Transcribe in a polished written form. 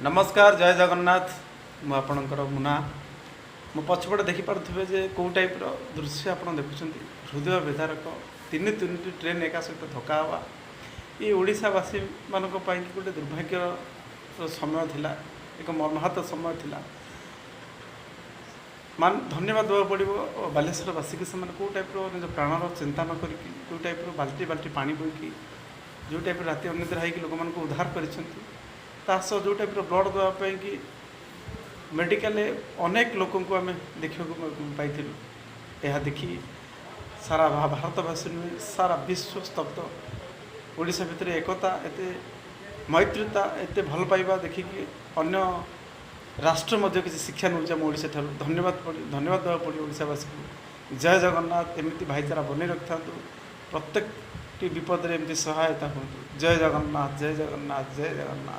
ନମସ୍କାର, ଜୟ ଜଗନ୍ନାଥ। ମୁଁ ଆପଣଙ୍କର ମୁନା। ମୋ ପଛପଟେ ଦେଖିପାରୁଥିବେ ଯେ କେଉଁ ଟାଇପ୍ର ଦୃଶ୍ୟ ଆପଣ ଦେଖୁଛନ୍ତି। ହୃଦୟ ବିଦାରକ, ତିନି ତିନିଟି ଟ୍ରେନ୍ ଏକା ସହିତ ଧକ୍କା ହେବା ଏ ଓଡ଼ିଶାବାସୀମାନଙ୍କ ପାଇଁକି ଗୋଟେ ଦୁର୍ଭାଗ୍ୟର ସମୟ ଥିଲା, ଏକ ମର୍ମାହତ ସମୟ ଥିଲା। ମାନ ଧନ୍ୟବାଦ ଦେବାକୁ ପଡ଼ିବ ବାଲେଶ୍ୱରବାସୀକି, ସେମାନେ କେଉଁ ଟାଇପ୍ର ନିଜ ପ୍ରାଣର ଚିନ୍ତା ନ କରିକି, କେଉଁ ଟାଇପ୍ର ବାଲ୍ଟି ବାଲ୍ଟି ପାଣି ବୋହିକି, ଯେଉଁ ଟାଇପ୍ର ରାତି ଅନିଦ୍ରା ହେଇକି ଲୋକମାନଙ୍କୁ ଉଦ୍ଧାର କରିଛନ୍ତି। ତା ସହ ଯେଉଁ ଟାଇପ୍ର ବ୍ଲଡ଼ ଦେବା ପାଇଁକି ମେଡ଼ିକାଲରେ ଅନେକ ଲୋକଙ୍କୁ ଆମେ ଦେଖିବାକୁ ପାଇଥିଲୁ। ଏହା ଦେଖି ସାରା ଭାରତବାସୀ ନୁହେଁ, ସାରା ବିଶ୍ୱ ସ୍ତବ୍ଧ। ଓଡ଼ିଶା ଭିତରେ ଏକତା, ଏତେ ମୈତ୍ରୀତା, ଏତେ ଭଲ ପାଇବା ଦେଖିକି ଅନ୍ୟ ରାଷ୍ଟ୍ର ମଧ୍ୟ କିଛି ଶିକ୍ଷା ନେଉଛି ଆମ ଓଡ଼ିଶା ଠାରୁ। ଧନ୍ୟବାଦ ଦେବାକୁ ପଡ଼ିବ ଓଡ଼ିଶାବାସୀକୁ। ଜୟ ଜଗନ୍ନାଥ। ଏମିତି ଭାଇଚାରା ବନେଇ ରଖିଥାନ୍ତୁ, ପ୍ରତ୍ୟେକଟି ବିପଦରେ ଏମିତି ସହାୟତା ହୁଅନ୍ତୁ। ଜୟ ଜଗନ୍ନାଥ, ଜୟ ଜଗନ୍ନାଥ, ଜୟ ଜଗନ୍ନାଥ।